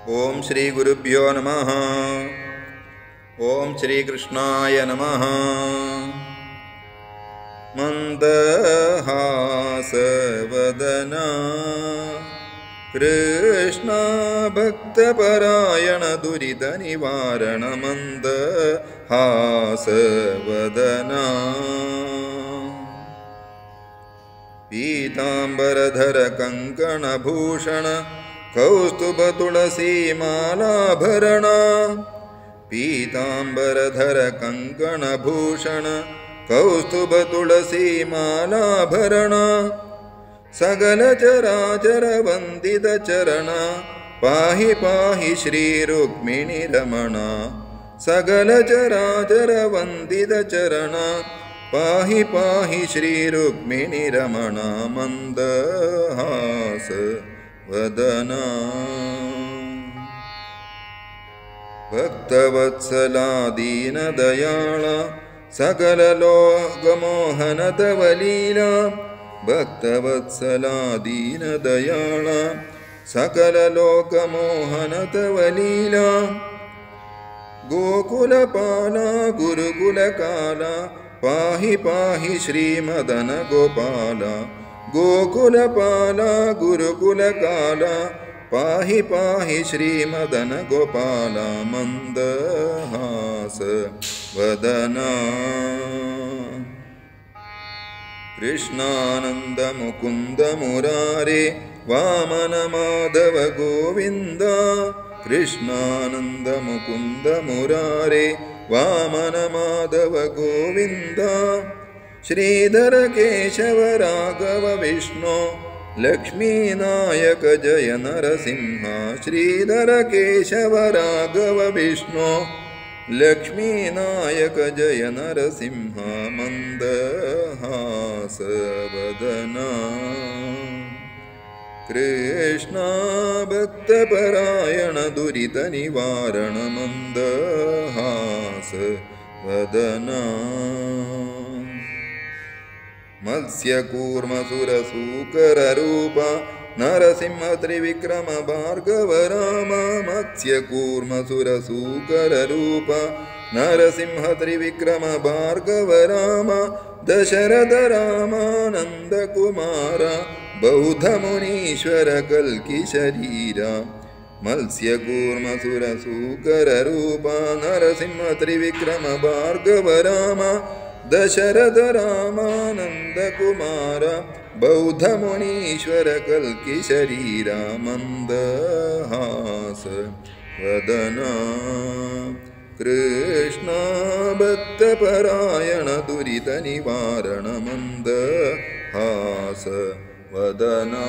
ओम श्री गुरुभ्यो नमः। ओम श्री कृष्णाय नमः। मंदहासवदना कृष्ण भक्तपरायण दुरित निवारण मंदहासवदना। पीतांबरधर कंकणभूषण कौस्तुभ तुलसी मालाभरण। पीतांबरधर कंकणभूषण कौस्तुभ तुलसी मालाभरण। सकल चराचर वंदित चरण पाहि पाहि श्री रुक्मिणी रमण। सकल चराचर वंदित चरण पाहि पाहि श्री रुक्मिणी रमण। मंदहास वदना। भक्तवत्सला दीनदयाला सकल लोकमोहन तव लीला। भक्तवत्सला दीनदयाला सकल लोकमोहन तव लीला। गोकुलपाला गुरुकुलकाला पाहि पाहि श्री मदन गोपाला। गोकुलपाला गुरुकुलकाला पाहि पाहि श्री मदन गोपाला। मंदहास वदना। कृष्णानंद मुकुंद मुरारे वामन माधव गोविंद। कृष्णानंद मुकुंद मुरारे वामन माधव गोविंद। श्रीधर केशव राघव विष्णु लक्ष्मीनायक जय नरसिंह। श्रीधर केशव राघव विष्णु लक्ष्मीनायक जय नरसिंह। मंदहास वदना। कृष्ण भक्तपरायण दुरित निवारण मंदहास वदना। मत्स्यकूर्मसुरसूकररूप नरसिंह त्रिविक्रम भार्गव राम। मत्स्यकूर्मसुरसूकररूप नरसिंह त्रिविक्रम भार्गव राम। दशरथ रामानंद कुमार बौद्धमुनीश्वर कल्कि शरीरा। मत्स्यकूर्मसुरसूकररूप नरसिंह त्रिविक्रम भार्गव राम। दशरथ रामानंद कुमार बौद्धमुनीश्वर कल्कि शरीरा। मंदहास वदना। कृष्ण भक्तपरायण दुरित निवारण मंदहास वदना।